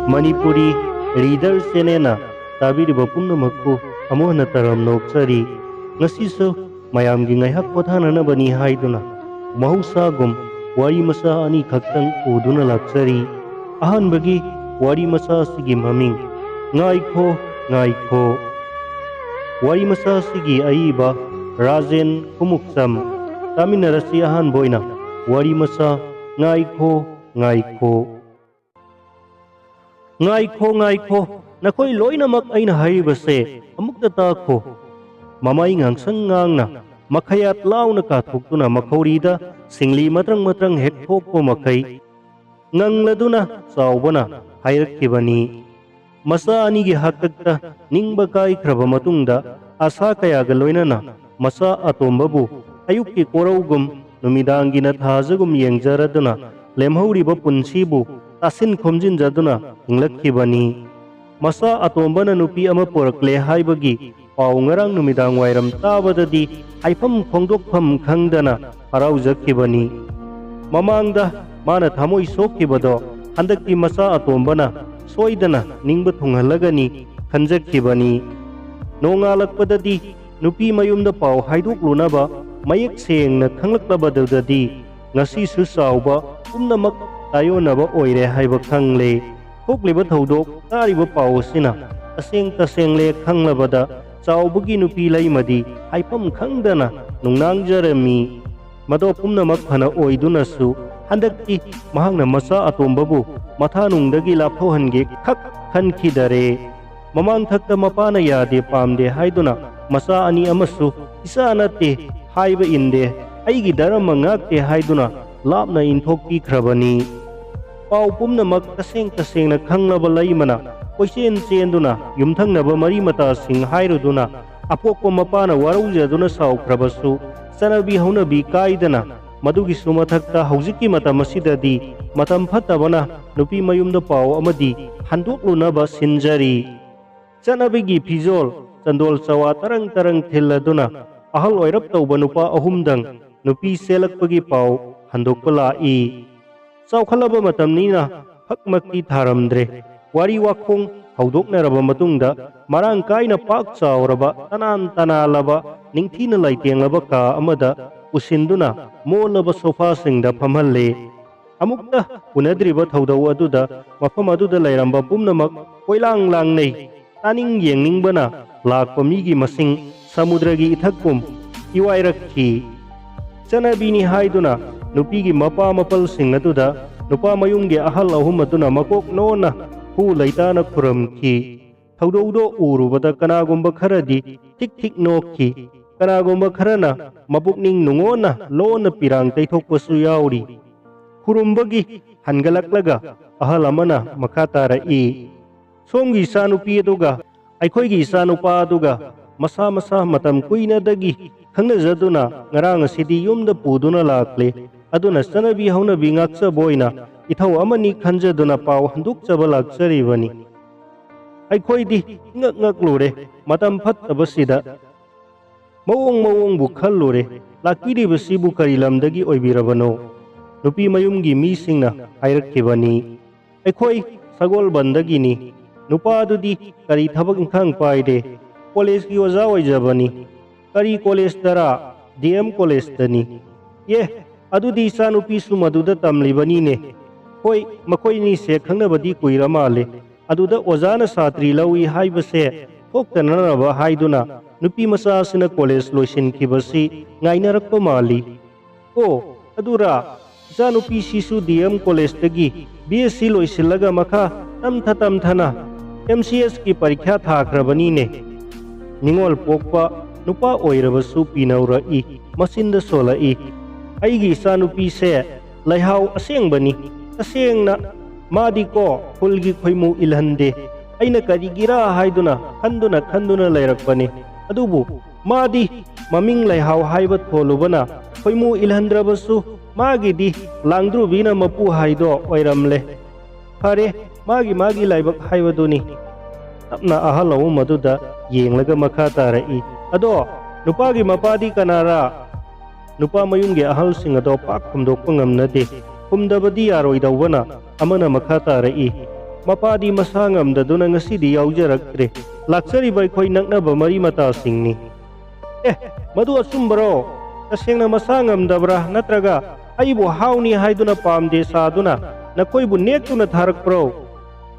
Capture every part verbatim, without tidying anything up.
Manipuri reader ꯆꯦꯅꯦꯜꯅ ꯇꯥꯕꯤꯔꯤꯕ ꯄꯨꯝꯅꯃꯛꯄꯨ ꯑꯃꯨꯛ ꯍꯟꯅ ꯇꯔꯥꯝꯅ ꯑꯣꯛꯆꯔꯤ꯫ ꯉꯁꯤꯁꯨ ꯃꯌꯥꯝꯒꯤ ꯉꯥꯏꯍꯥꯛ ꯄꯣꯊꯥꯅꯅꯕꯅꯤ ꯍꯥꯏꯗꯨꯅ ꯃꯍꯧꯁꯥꯒꯨꯝ ꯋꯥꯔꯤ ꯃꯆꯥ ꯑꯅꯤꯈꯛꯇꯪ ꯄꯨꯗꯨꯅ ꯂꯥꯛꯆꯔꯤ꯫ ꯑꯍꯥꯟꯕꯒꯤ ꯋꯥꯔꯤ ꯃꯆꯥ ꯑꯁꯤꯒꯤ ꯃꯃꯤꯡ ꯉꯥꯏꯈꯣ, ꯉꯥꯏꯈꯣ꯫ ꯋꯥꯔꯤ ꯃꯆꯥ ꯑꯁꯤꯒꯤ ꯑꯏꯕ ꯔꯥꯖꯦꯟ ꯈꯨꯃꯨꯛꯆꯝ꯫ ꯇꯥꯃꯤꯟꯅꯔꯁꯤ ꯑꯍꯥꯟꯕ ꯑꯣꯏꯅ ꯋꯥꯔꯤ ꯃꯆꯥ ꯉꯥꯏꯈꯣ, ꯉꯥꯏꯈꯣ꯫ ꯉꯥꯏꯈꯣ, ꯉꯥꯏꯈꯣ, ꯅꯈꯣꯏ ꯂꯣꯏꯅꯃꯛ ꯑꯩꯅ ꯍꯥꯏꯔꯤꯕꯁꯦ ꯑꯃꯨꯛꯇ ꯇꯥꯈꯣ꯫ ꯃꯃꯥꯏ ꯉꯥꯡꯁꯪ ꯉꯥꯡꯅ ꯃꯈꯌꯥꯠ ꯂꯥꯎꯅ ꯀꯥꯊꯣꯛꯇꯨꯅ ꯃꯈꯧꯔꯤꯗ ꯁꯤꯡꯂꯤ ꯃꯇ꯭ꯔꯪ ꯃꯇ꯭ꯔꯪ ꯍꯦꯛ ꯊꯣꯛꯄ ꯃꯈꯩ ꯉꯪꯂꯗꯨꯅ ꯆꯥꯎꯕꯅ ꯍꯥꯏꯔꯛꯈꯤꯕꯅꯤ꯫ ꯃꯆꯥ ꯑꯅꯤꯒꯤ ꯍꯥꯛꯇꯛꯇ ꯅꯤꯡꯕ ꯀꯥꯏꯈ꯭ꯔꯕ ꯃꯇꯨꯡꯗ ꯑꯁꯥ ꯀꯌꯥꯒ ꯂꯣꯏꯅꯅ ꯃꯆꯥ ꯑꯇꯣꯝꯕꯕꯨ ꯑꯌꯨꯛꯀꯤ ꯀꯣꯔꯧꯒꯨꯝ ꯅꯨꯃꯤꯗꯥꯡꯒꯤꯅ ꯊꯥꯖꯒꯨꯝ ꯌꯦꯡꯖꯔꯗꯨꯅ ꯂꯦꯝꯍꯧꯔꯤꯕ ꯄꯨꯟꯁꯤꯕꯨ ꯇꯥꯁꯤꯟ ꯈꯣꯝꯖꯤꯟꯖꯗꯨꯅ ꯍꯤꯡꯂꯛꯈꯤꯕꯅꯤ꯫ ꯃꯆꯥ ꯑꯇꯣꯝꯕꯅ ꯅꯨꯄꯤ ꯑꯃ ꯄꯣꯔꯛꯂꯦ ꯍꯥꯏꯕꯒꯤ ꯄꯥꯎ ꯉꯔꯥꯡ ꯅꯨꯃꯤꯗꯥꯡ ꯋꯥꯏꯔꯝ ꯇꯥꯕꯗꯗꯤ ꯍꯥꯏꯐꯝ ꯐꯣꯡꯗꯣꯛꯐꯝ ꯈꯪꯗꯅ ꯍꯔꯥꯎꯖꯈꯤꯕꯅꯤ꯫ ꯃꯃꯥꯡꯗ ꯃꯥꯅ ꯊꯃꯣꯏ ꯁꯣꯛꯈꯤꯕꯗꯣ ꯍꯟꯗꯛꯇꯤ ꯃꯆꯥ ꯑꯇꯣꯝꯕꯅ ꯁꯣꯏꯗꯅ ꯅꯤꯡꯕ ꯊꯨꯡꯍꯜꯂꯒꯅꯤ ꯈꯟꯖꯈꯤꯕꯅꯤ꯫ ꯅꯣꯡꯉꯥꯜꯂꯛꯄꯗꯗꯤ ꯅꯨꯄꯤ ꯃꯌꯨꯝꯗ ꯄꯥꯎ ꯍꯥꯏꯗꯣꯛꯂꯨꯅꯕ ꯃꯌꯦꯛ ꯁꯦꯡꯅ ꯈꯪꯂꯛꯂꯕꯗꯨꯗꯗꯤ ꯉꯁꯤꯁꯨ ꯆꯥꯎꯕ ꯄꯨꯝꯅꯃꯛ ꯇꯥꯏꯑꯣꯟꯅꯕ ꯑꯣꯏꯔꯦ ꯍꯥꯏꯕ ꯈꯪꯂꯦ꯫ ꯊꯣꯛꯂꯤꯕ ꯊꯧꯗꯣꯛ ꯇꯥꯔꯤꯕ ꯄꯥꯎ ꯑꯁꯤꯅ ꯇꯁꯦꯡ ꯇꯁꯦꯡꯂꯦ ꯈꯪꯂꯕꯗ ꯆꯥꯎꯕꯒꯤ ꯅꯨꯄꯤ ꯂꯩꯃꯗꯤ ꯍꯥꯏꯐꯝ ꯈꯪꯗꯅ ꯅꯨꯡꯅꯥꯡꯖꯔꯝꯃꯤ꯫ ꯃꯗꯣ ꯄꯨꯝꯅꯃꯛ ꯐꯅ ꯑꯣꯏꯗꯨꯅꯁꯨ ꯍꯟꯗꯛꯇꯤ ꯃꯍꯥꯛꯅ ꯃꯆꯥ ꯑꯇꯣꯝꯕꯕꯨ ꯃꯊꯥꯅꯨꯡꯗꯒꯤ ꯂꯥꯞꯊꯣꯛꯍꯟꯒꯦ ꯈꯛ ꯈꯟꯈꯤꯗꯔꯦ꯫ ꯃꯃꯥꯡꯊꯛꯇ ꯃꯄꯥꯅ ꯌꯥꯗꯦ ꯄꯥꯝꯗꯦ ꯍꯥꯏꯗꯨꯅ ꯃꯆꯥ ꯑꯅꯤ ꯑꯃꯁꯨ ꯏꯆꯥ ꯅꯠꯇꯦ ꯍꯥꯏꯕ ꯏꯟꯗꯦ, ꯑꯩꯒꯤ ꯙꯔꯃ ꯉꯥꯛꯇꯦ ꯍꯥꯏꯗꯨꯅ ꯂꯥꯞꯅ ꯏꯟꯊꯣꯛꯄꯤꯈ꯭ꯔꯕꯅꯤ꯫ ꯄꯥꯎ ꯄꯨꯝꯅꯃꯛ ꯇꯁꯦꯡ ꯇꯁꯦꯡꯅ ꯈꯪꯂꯕ ꯂꯩꯃꯅ ꯀꯣꯏꯆꯦꯟ ꯆꯦꯟꯗꯨꯅ ꯌꯨꯝꯊꯪꯅꯕ ꯃꯔꯤ ꯃꯇꯥꯁꯤꯡ ꯍꯥꯏꯔꯨꯗꯨꯅ ꯑꯄꯣꯛꯄ ꯃꯄꯥꯅ ꯋꯥꯔꯧꯖꯗꯨꯅ ꯁꯥꯎꯈ꯭ꯔꯕꯁꯨ ꯆꯠꯅꯕꯤ ꯍꯧꯅꯕꯤ ꯀꯥꯏꯗꯅ ꯃꯗꯨꯒꯤꯁꯨ ꯃꯊꯛꯇ ꯍꯧꯖꯤꯛꯀꯤ ꯃꯇꯝ ꯑꯁꯤꯗꯗꯤ ꯃꯇꯝ ꯐꯠꯇꯕꯅ ꯅꯨꯄꯤ ꯃꯌꯨꯝꯗ ꯄꯥꯎ ꯑꯃꯗꯤ ꯍꯟꯗꯣꯛꯂꯨꯅꯕ ꯁꯤꯟꯖꯔꯤ꯫ ꯆꯠꯅꯕꯤꯒꯤ ꯐꯤꯖꯣꯜ, ꯆꯟꯗꯣꯜ ꯆꯋꯥ ꯇꯔꯪ ꯇꯔꯪ ꯊꯤꯜꯂꯗꯨꯅ ꯑꯍꯜ ꯑꯣꯏꯔꯞ ꯇꯧꯕ ꯅꯨꯄꯥ ꯑꯍꯨꯝꯗꯪ ꯅꯨꯄꯤ ꯆꯦꯜꯂꯛꯄꯒꯤ ꯄꯥꯎ ꯍꯟꯗꯣꯛꯄ ꯂꯥꯛꯏ꯫ ꯆꯥꯎꯈꯠꯂꯕ ꯃꯇꯝꯅꯤꯅ ꯐꯛꯃꯛꯇꯤ ꯊꯥꯔꯝꯗ꯭ꯔꯦ꯫ ꯋꯥꯔꯤ ꯋꯥꯈꯣꯡ ꯍꯧꯗꯣꯛꯅꯔꯕ ꯃꯇꯨꯡꯗ, ꯃꯔꯥꯡ ꯀꯥꯏꯅ ꯄꯥꯛ ꯆꯥꯎꯔꯕ, ꯇꯅꯥꯟ ꯇꯅꯥꯜꯂꯕ, ꯅꯤꯡꯊꯤꯅ ꯂꯩꯇꯦꯡꯂꯕ ꯀꯥ ꯑꯃꯗ ꯄꯨꯁꯤꯟꯗꯨꯅ, ꯃꯣꯜꯂꯕ ꯁꯣꯐꯥꯁꯤꯡꯗ ꯐꯝꯍꯜꯂꯦ꯫ ꯑꯃꯨꯛꯇ ꯎꯅꯗ꯭ꯔꯤꯕ ꯊꯧꯗꯧ ꯑꯗꯨꯗ ꯃꯐꯝ ꯑꯗꯨꯗ ꯂꯩꯔꯝꯕ ꯄꯨꯝꯅꯃꯛ ꯀꯣꯏꯂꯥꯡ ꯂꯥꯡꯅꯩ꯫ ꯇꯥꯅꯤꯡ ꯌꯦꯡꯅꯤꯡꯕꯅ ꯂꯥꯛꯄ ꯃꯤꯒꯤ ꯃꯁꯤꯡ ꯁꯃꯨꯗ꯭ꯔꯒꯤ ꯏꯊꯛꯀꯨꯝ ꯏꯋꯥꯏꯔꯛꯈꯤ꯫ ꯆꯠꯅꯕꯤꯅꯤ ꯍꯥꯏꯗꯨꯅ ꯅꯨꯄꯤꯒꯤ ꯃꯄꯥ ꯃꯄꯜꯁꯤꯡ ꯑꯗꯨꯗ ꯅꯨꯄꯥ ꯃꯌꯨꯝꯒꯤ ꯑꯍꯜ ꯑꯍꯨꯝ ꯑꯗꯨꯅ ꯃꯀꯣꯛ ꯅꯣꯟꯅ ꯈꯨ ꯂꯩꯇꯥꯅ ꯈꯨꯔꯝꯈꯤ꯫ ꯊꯧꯗꯧꯗꯣ ꯎꯔꯨꯕꯗ ꯀꯅꯥꯒꯨꯝꯕ ꯈꯔꯗꯤ ꯊꯤꯛ ꯊꯤꯛ ꯅꯣꯛꯈꯤ, ꯀꯅꯥꯒꯨꯝꯕ ꯈꯔꯅ ꯃꯄꯨꯛꯅꯤꯡ ꯅꯨꯡꯉꯣꯟꯅ ꯂꯣꯟꯅ ꯄꯤꯔꯥꯡ ꯇꯩꯊꯣꯛꯄꯁꯨ ꯌꯥꯎꯔꯤ꯫ ꯈꯨꯔꯨꯝꯕꯒꯤ ꯍꯟꯒꯠꯂꯛꯂꯒ ꯑꯍꯜ ꯑꯃꯅ ꯃꯈꯥ ꯇꯥꯔꯛꯏ, "ꯁꯣꯝꯒꯤ ꯏꯆꯥꯅꯨꯄꯤ ꯑꯗꯨꯒ ꯑꯩꯈꯣꯏꯒꯤ ꯏꯆꯥꯅꯨꯄꯥ ꯑꯗꯨꯒ ꯃꯁꯥ ꯃꯁꯥ ꯃꯇꯝ ꯀꯨꯏꯅꯗꯒꯤ ꯈꯪꯅꯖꯗꯨꯅ ꯉꯔꯥꯡ ꯑꯁꯤꯗꯤ ꯌꯨꯝꯗ ꯄꯨꯗꯨꯅ ꯂꯥꯛꯂꯦ꯫ ꯑꯗꯨꯅ ꯆꯠꯅꯕꯤ ꯍꯧꯅꯕꯤ ꯉꯥꯛꯆꯕ ꯑꯣꯏꯅ ꯏꯊꯧ ꯑꯃꯅꯤ ꯈꯟꯖꯗꯨꯅ ꯄꯥꯎ ꯍꯟꯗꯣꯛꯆꯕ ꯂꯥꯛꯆꯔꯤꯕꯅꯤ꯫" ꯑꯩꯈꯣꯏꯗꯤ ꯏꯉꯛ ꯉꯛꯂꯨꯔꯦ꯫ ꯃꯇꯝ ꯐꯠꯇꯕꯁꯤꯗ ꯃꯑꯣꯡ ꯃꯑꯣꯡꯕꯨ ꯈꯜꯂꯨꯔꯦ꯫ "ꯂꯥꯛꯄꯤꯔꯤꯕꯁꯤꯕꯨ ꯀꯔꯤ ꯂꯝꯗꯒꯤ ꯑꯣꯏꯕꯤꯔꯕꯅꯣ?" ꯅꯨꯄꯤ ꯃꯌꯨꯝꯒꯤ ꯃꯤꯁꯤꯡꯅ ꯍꯥꯏꯔꯛꯈꯤꯕꯅꯤ, "ꯑꯩꯈꯣꯏ ꯁꯒꯣꯜꯕꯟꯗꯒꯤꯅꯤ꯫ ꯅꯨꯄꯥꯗꯨꯗꯤ ꯀꯔꯤ ꯊꯕꯛ ꯏꯪꯈꯥꯡ ꯄꯥꯏꯗꯦ, ꯀꯣꯂꯦꯖꯀꯤ ꯑꯣꯖꯥ ꯑꯣꯏꯖꯕꯅꯤ꯫" "ꯀꯔꯤ ꯀꯣꯂꯦꯖꯇꯔꯥ?" "D M ꯀꯣꯂꯦꯖꯇꯅꯤ꯫" "ꯑꯦ, ꯑꯗꯨꯗꯤ ꯏꯆꯥꯅꯨꯄꯤꯁꯨ ꯃꯗꯨꯗ ꯇꯝꯂꯤꯕꯅꯤꯅꯦ꯫" "ꯍꯣꯏ, ꯃꯈꯣꯏꯅꯤꯁꯦ ꯈꯪꯅꯕꯗꯤ ꯀꯨꯏꯔ ꯃꯥꯜꯂꯦ꯫ ꯑꯗꯨꯗ ꯑꯣꯖꯥꯅ ꯁꯥꯇ꯭ꯔꯤ ꯂꯧꯏ ꯍꯥꯏꯕꯁꯦ ꯊꯣꯛꯇꯅꯅꯕ ꯍꯥꯏꯗꯨꯅ ꯅꯨꯄꯤ ꯃꯆꯥꯁꯤꯅ ꯀꯣꯂꯦꯖ ꯂꯣꯏꯁꯤꯟꯈꯤꯕꯁꯤ ꯉꯥꯏꯅꯔꯛꯄ ꯃꯥꯜꯂꯤ꯫" "ꯑꯣ, ꯑꯗꯨꯔꯥ? ꯏꯆꯥꯅꯨꯄꯤꯁꯤꯁꯨ D M ꯀꯣꯂꯦꯖꯇꯒꯤ B S C ꯂꯣꯏꯁꯤꯜꯂꯒ ꯃꯈꯥ ꯇꯝꯊ ꯇꯝꯊꯅ ꯑꯦꯝ ꯁꯤ ꯑꯦꯁꯀꯤ ꯄꯔꯤꯈ꯭ꯌꯥ ꯊꯥꯈ꯭ꯔꯕꯅꯤꯅꯦ꯫" ꯅꯤꯉꯣꯜ ꯄꯣꯛꯄ ꯅꯨꯄꯥ ꯑꯣꯏꯔꯕꯁꯨ ꯄꯤꯅꯧꯔꯛꯏ, ꯃꯆꯤꯟꯗ ꯁꯣꯜꯂꯛꯏ, "ꯑꯩꯒꯤ ꯏꯆꯥꯅꯨꯄꯤꯁꯦ ꯂꯩꯍꯥꯎ ꯑꯁꯦꯡꯕꯅꯤ꯫ ꯇꯁꯦꯡꯅ ꯃꯥꯗꯤꯀꯣ ꯈꯨꯜꯒꯤ ꯈꯣꯏꯃꯨ ꯏꯜꯍꯟꯗꯦ꯫ ꯑꯩꯅ ꯀꯔꯤꯒꯤꯔꯥ ꯍꯥꯏꯗꯨꯅ ꯈꯟꯗꯨꯅ ꯈꯟꯗꯨꯅ ꯂꯩꯔꯛꯄꯅꯤ꯫ ꯑꯗꯨꯕꯨ ꯃꯥꯗꯤ ꯃꯃꯤꯡ ꯂꯩꯍꯥꯎ ꯍꯥꯏꯕ ꯊꯣꯜꯂꯨꯕꯅ ꯈꯣꯏꯃꯨ ꯏꯜꯍꯟꯗ꯭ꯔꯕꯁꯨ ꯃꯥꯒꯤꯗꯤ ꯂꯥꯡꯗ꯭ꯔꯨꯕꯤꯅ ꯃꯄꯨ ꯍꯥꯏꯗꯣ ꯑꯣꯏꯔꯝꯂꯦ꯫ ꯐꯔꯦ, ꯃꯥꯒꯤ ꯃꯥꯒꯤ ꯂꯥꯏꯕꯛ ꯍꯥꯏꯕꯗꯨꯅꯤ꯫" ꯇꯞꯅ ꯑꯍꯜ ꯑꯍꯨꯝ ꯑꯗꯨꯗ ꯌꯦꯡꯂꯒ ꯃꯈꯥ ꯇꯥꯔꯛꯏ, "ꯑꯗꯣ ꯅꯨꯄꯥꯒꯤ ꯃꯄꯥꯗꯤ ꯀꯅꯥꯔꯥ?" ꯅꯨꯄꯥ ꯃꯌꯨꯝꯒꯤ ꯑꯍꯜꯁꯤꯡ ꯑꯗꯣ ꯄꯥꯛ ꯈꯨꯝꯗꯣꯛꯄ ꯉꯝꯅꯗꯦ꯫ ꯈꯨꯝꯗꯕꯗꯤ ꯌꯥꯔꯣꯏꯗꯧꯕꯅ ꯑꯃꯅ ꯃꯈꯥ ꯇꯥꯔꯛꯏ, ꯃꯄꯥꯗꯤ ꯃꯁꯥ ꯉꯝꯗꯗꯨꯅ ꯉꯁꯤꯗꯤ ꯌꯥꯎꯖꯔꯛꯇ꯭ꯔꯦ꯫ ꯂꯥꯛꯆꯔꯤꯕ ꯑꯩꯈꯣꯏ ꯅꯛꯅꯕ ꯃꯔꯤ ꯃꯇꯥꯁꯤꯡꯅꯤ꯫ "ꯑꯦ, ꯃꯗꯨ ꯑꯆꯨꯝꯕꯔꯣ? ꯇꯁꯦꯡꯅ ꯃꯁꯥ ꯉꯝꯗꯕ꯭ꯔꯥ, ꯅꯠꯇ꯭ꯔꯒ ꯑꯩꯕꯨ ꯍꯥꯎꯅꯤ ꯍꯥꯏꯗꯨꯅ ꯄꯥꯝꯗꯦ ꯁꯥꯗꯨꯅ ꯅꯈꯣꯏꯕꯨ ꯅꯦꯛꯇꯨꯅ ꯊꯥꯔꯛꯄ꯭ꯔꯣ?"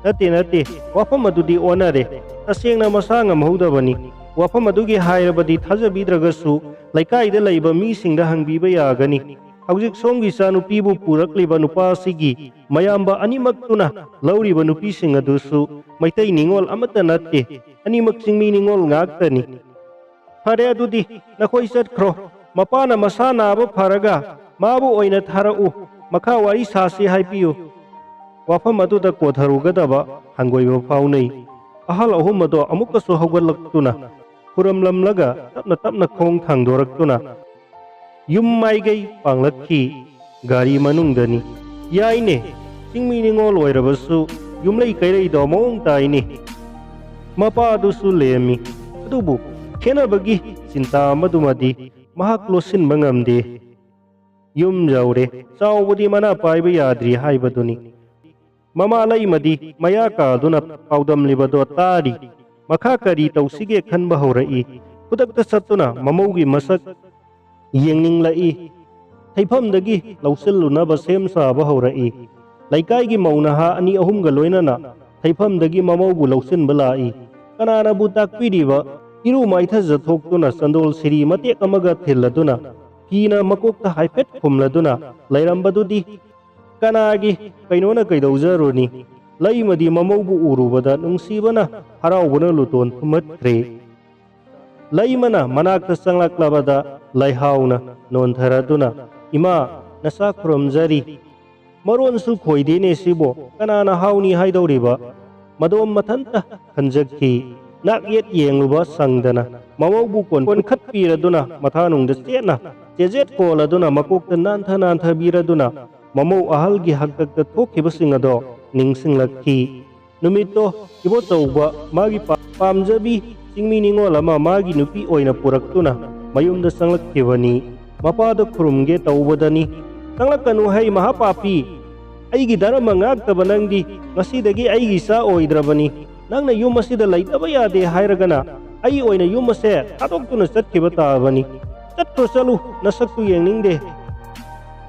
"ꯅꯠꯇꯦ, ꯅꯠꯇꯦ, ꯋꯥꯐꯝ ꯑꯗꯨꯗꯤ ꯑꯣꯟꯅꯔꯦ꯫ ꯇꯁꯦꯡꯅ ꯃꯁꯥ ꯉꯝꯍꯧꯗꯕꯅꯤ꯫ ꯋꯥꯐꯝ ꯑꯗꯨꯒꯤ ꯍꯥꯏꯔꯕꯗꯤ ꯊꯥꯖꯕꯤꯗ꯭ꯔꯒꯁꯨ ꯂꯩꯀꯥꯏꯗ ꯂꯩꯕ ꯃꯤꯁꯤꯡꯗ ꯍꯪꯕꯤꯕ ꯌꯥꯒꯅꯤ꯫ ꯍꯧꯖꯤꯛ ꯁꯣꯝꯒꯤ ꯏꯆꯥꯅꯨꯄꯤꯕꯨ ꯄꯨꯔꯛꯂꯤꯕ ꯅꯨꯄꯥ ꯑꯁꯤꯒꯤ ꯃꯌꯥꯝꯕ ꯑꯅꯤꯃꯛꯇꯨꯅ ꯂꯧꯔꯤꯕ ꯅꯨꯄꯤꯁꯤꯡ ꯑꯗꯨꯁꯨ ꯃꯩꯇꯩ ꯅꯤꯉꯣꯜ ꯑꯃꯠꯇ ꯅꯠꯇꯦ꯫ ꯑꯅꯤꯃꯛ ꯆꯤꯡꯃꯤ ꯅꯤꯉꯣꯜ ꯉꯥꯛꯇꯅꯤ꯫ ꯐꯔꯦ, ꯑꯗꯨꯗꯤ ꯅꯈꯣꯏ ꯆꯠꯈ꯭ꯔꯣ꯫ ꯃꯄꯥꯅ ꯃꯁꯥ ꯅꯥꯕ ꯐꯔꯒ ꯃꯥꯕꯨ ꯑꯣꯏꯅ ꯊꯥꯔꯛꯎ꯫ ꯃꯈꯥ ꯋꯥꯔꯤ ꯁꯥꯁꯤ ꯍꯥꯏꯕꯤꯌꯨ꯫" ꯋꯥꯐꯝ ꯑꯗꯨꯗ ꯀꯣꯊꯔꯨꯒꯗꯕ ꯍꯪꯒꯣꯏꯕ ꯐꯥꯎꯅꯩ꯫ ꯑꯍꯜ ꯑꯍꯨꯝ ꯑꯗꯣ ꯑꯃꯨꯛꯀꯁꯨ ꯍꯧꯒꯠꯂꯛꯇꯨꯅ ꯈꯨꯔꯨꯝꯂꯝꯂꯒ ꯇꯞꯅ ꯇꯞꯅ ꯈꯣꯡ ꯊꯥꯡꯗꯣꯔꯛꯇꯨꯅ ꯌꯨꯝ ꯃꯥꯏꯀꯩ ꯄꯥꯡꯂꯛꯈꯤ꯫ ꯒꯥꯔꯤ ꯃꯅꯨꯡꯗꯅꯤ꯫ ꯌꯥꯏꯅꯦ, ꯆꯤꯡꯃꯤ ꯅꯤꯉꯣꯜ ꯑꯣꯏꯔꯕꯁꯨ ꯌꯨꯝꯂꯩ ꯀꯩꯔꯩꯗꯣ ꯃꯑꯣꯡ ꯇꯥꯏꯅꯦ꯫ ꯃꯄꯥꯗꯨꯁꯨ ꯂꯦꯝꯃꯤ꯫ ꯑꯗꯨꯕꯨ ꯈꯦꯠꯅꯕꯒꯤ ꯆꯤꯟꯇꯥ ꯑꯃꯗꯨꯃꯗꯤ ꯃꯍꯥꯛ ꯂꯣꯠꯁꯤꯟꯕ ꯉꯝꯗꯦ꯫ ꯌꯨꯝ ꯌꯧꯔꯦ꯫ ꯆꯥꯎꯕꯗꯤ ꯃꯅꯥ ꯄꯥꯏꯕ ꯌꯥꯗ꯭ꯔꯤ ꯍꯥꯏꯕꯗꯨꯅꯤ꯫ ꯃꯃꯥ ꯂꯩꯃꯗꯤ ꯃꯌꯥ ꯀꯥꯗꯨꯅ ꯄꯥꯎꯗꯝꯂꯤꯕꯗꯣ ꯇꯥꯔꯤ꯫ ꯃꯈꯥ ꯀꯔꯤ ꯇꯧꯁꯤꯒꯦ ꯈꯟꯕ ꯍꯧꯔꯛꯏ꯫ ꯈꯨꯗꯛꯇ ꯆꯠꯇꯨꯅ ꯃꯃꯧꯒꯤ ꯃꯁꯛ ꯌꯦꯡꯅꯤꯡꯂꯛꯏ꯫ ꯊꯩꯐꯝꯗꯒꯤ ꯂꯧꯁꯤꯜꯂꯨꯅꯕ ꯁꯦꯝ ꯁꯥꯕ ꯍꯧꯔꯛꯏ꯫ ꯂꯩꯀꯥꯏꯒꯤ ꯃꯧ ꯅꯍꯥ ꯑꯅꯤ ꯑꯍꯨꯝꯒ ꯂꯣꯏꯅꯅ ꯊꯩꯐꯝꯗꯒꯤ ꯃꯃꯧꯕꯨ ꯂꯧꯁꯤꯟꯕ ꯂꯥꯛꯏ꯫ ꯀꯅꯥꯅꯕꯨ ꯇꯥꯛꯄꯤꯔꯤꯕ? ꯏꯔꯨ ꯃꯥꯏꯊꯖ ꯊꯣꯛꯇꯨꯅ ꯆꯟꯗꯣꯜ ꯁꯤꯔꯤ ꯃꯇꯦꯛ ꯑꯃꯒ ꯊꯤꯜꯂꯗꯨꯅ ꯐꯤꯅ ꯃꯀꯣꯛꯇ ꯍꯥꯏꯐꯦꯠ ꯈꯨꯝꯂꯗꯨꯅ ꯂꯩꯔꯝꯕꯗꯨꯗꯤ ꯀꯅꯥꯒꯤ ꯀꯩꯅꯣꯅ ꯀꯩꯗꯧꯖꯔꯨꯅꯤ? ꯂꯩꯃꯗꯤ ꯃꯃꯧꯕꯨ ꯎꯔꯨꯕꯗ ꯅꯨꯡꯁꯤꯕꯅ ꯍꯔꯥꯎꯕꯅ ꯂꯨꯇꯣꯟ ꯊꯨꯝꯍꯠꯈ꯭ꯔꯦ꯫ ꯂꯩꯃꯅ ꯃꯅꯥꯛꯇ ꯆꯪꯂꯛꯂꯕꯗ ꯂꯩꯍꯥꯎꯅ ꯅꯣꯟꯊꯔꯗꯨꯅ, "ꯏꯃꯥ, ꯅꯆꯥ ꯈꯨꯔꯨꯝꯖꯔꯤ꯫ ꯃꯔꯣꯟꯁꯨ ꯈꯣꯏꯗꯦꯅꯦ ꯁꯤꯕꯣ, ꯀꯅꯥꯅ ꯍꯥꯎꯅꯤ ꯍꯥꯏꯗꯧꯔꯤꯕ?" ꯃꯗꯣꯝ ꯃꯊꯟꯇ ꯈꯟꯖꯈꯤ꯫ ꯅꯥꯛ ꯌꯦꯠ ꯌꯦꯡꯂꯨꯕ ꯁꯪꯗꯅ ꯃꯃꯧꯕꯨ ꯀꯣꯟ-, ꯀꯣꯟꯈꯠꯄꯤꯔꯗꯨꯅ ꯃꯊꯥꯅꯨꯡꯗ ꯆꯦꯠꯅ ꯆꯦꯖꯦꯠ ꯀꯣꯜꯂꯗꯨꯅ ꯃꯀꯣꯛꯇ ꯅꯥꯟꯊ ꯅꯥꯟꯊꯕꯤꯔꯗꯨꯅ ꯃꯃꯧ ꯑꯍꯜꯒꯤ ꯍꯥꯛꯇꯛꯇ ꯊꯣꯛꯈꯤꯕꯁꯤꯡ ꯑꯗꯣ ꯅꯤꯡꯁꯤꯡꯂꯛꯈꯤ꯫ ꯅꯨꯃꯤꯠꯇꯣ ꯏꯕꯣꯆꯧꯕ ꯃꯥꯒꯤ ꯄꯥ-, ꯄꯥꯝꯖꯕꯤ ꯆꯤꯡꯃꯤ ꯅꯤꯉꯣꯜ ꯑꯃ ꯃꯥꯒꯤ ꯅꯨꯄꯤ ꯑꯣꯏꯅ ꯄꯨꯔꯛꯇꯨꯅ ꯃꯌꯨꯝꯗ ꯆꯪꯂꯛꯈꯤꯕꯅꯤ꯫ ꯃꯄꯥꯗ ꯈꯨꯔꯨꯝꯒꯦ ꯇꯧꯕꯗꯅꯤ, "ꯆꯪꯂꯛꯀꯅꯨ ꯍꯩ ꯃꯍꯥꯄꯥꯄꯤ! ꯑꯩꯒꯤ ꯙꯔꯃ ꯉꯥꯛꯇꯕ ꯅꯪꯗꯤ ꯉꯁꯤꯗꯒꯤ ꯑꯩꯒꯤ ꯏꯆꯥ ꯑꯣꯏꯗ꯭ꯔꯕꯅꯤ꯫ ꯅꯪꯅ ꯌꯨꯝ ꯑꯁꯤꯗ ꯂꯩꯇꯕ ꯌꯥꯗꯦ ꯍꯥꯏꯔꯒꯅ ꯑꯩ ꯑꯣꯏꯅ ꯌꯨꯝ ꯑꯁꯦ ꯊꯥꯗꯣꯛꯇꯨꯅ ꯆꯠꯈꯤꯕ ꯇꯥꯕꯅꯤ꯫ ꯆꯠꯈ꯭ꯔꯣ, ꯆꯠꯂꯨ, ꯅꯁꯛꯇꯨ ꯌꯦꯡꯅꯤꯡꯗꯦ꯫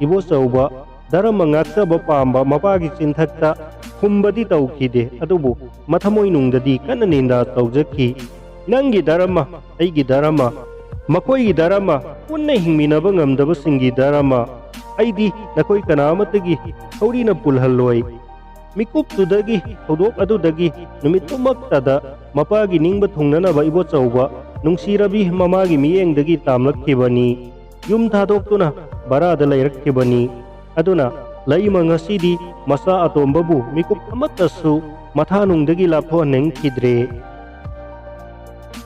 ꯏꯕꯣꯆꯧꯕ ꯙꯔꯃ ꯉꯥꯛꯆꯕ ꯄꯥꯝꯕ ꯃꯄꯥꯒꯤ ꯆꯤꯟꯊꯛꯇ ꯈꯨꯝꯕꯗꯤ ꯇꯧꯈꯤꯗꯦ, ꯑꯗꯨꯕꯨ ꯃꯊꯃꯣꯏꯅꯨꯡꯗꯗꯤ ꯀꯟꯅ ꯅꯤꯟꯗꯥ ꯇꯧꯖꯈꯤ꯫ "ꯅꯪꯒꯤ ꯙꯔꯃ, ꯑꯩꯒꯤ ꯙꯔꯃ, ꯃꯈꯣꯏꯒꯤ ꯙꯔꯃ, ꯄꯨꯟꯅ ꯍꯤꯡꯃꯤꯟꯅꯕ ꯉꯝꯗꯕꯁꯤꯡꯒꯤ ꯙꯔꯃ, ꯑꯩꯗꯤ ꯅꯈꯣꯏ ꯀꯅꯥ ꯑꯃꯠꯇꯒꯤ ꯊꯧꯔꯤꯅ ꯄꯨꯜꯍꯜꯂꯣꯏ"꯫ ꯃꯤꯀꯨꯞꯇꯨꯗꯒꯤ, ꯊꯧꯗꯣꯛ ꯑꯗꯨꯗꯒꯤ ꯅꯨꯃꯤꯠꯇꯨꯃꯛꯇꯗ ꯃꯄꯥꯒꯤ ꯅꯤꯡꯕ ꯊꯨꯡꯅꯅꯕ ꯏꯕꯣꯆꯧꯕ ꯅꯨꯡꯁꯤꯔꯕꯤ ꯃꯃꯥꯒꯤ ꯃꯤꯠꯌꯦꯡꯗꯒꯤ ꯇꯥꯝꯂꯛꯈꯤꯕꯅꯤ꯫ ꯌꯨꯝ ꯊꯥꯗꯣꯛꯇꯨꯅ ꯚꯔꯥꯗ ꯂꯩꯔꯛꯈꯤꯕꯅꯤ꯫ ꯑꯗꯨꯅ ꯂꯩꯃ ꯉꯁꯤꯗꯤ ꯃꯆꯥ ꯑꯇꯣꯝꯕꯕꯨ ꯃꯤꯀꯨꯞ ꯑꯃꯠꯇꯁꯨ ꯃꯊꯥꯅꯨꯡꯗꯒꯤ ꯂꯥꯞꯊꯣꯛꯍꯟꯅꯤꯡꯈꯤꯗ꯭ꯔꯦ꯫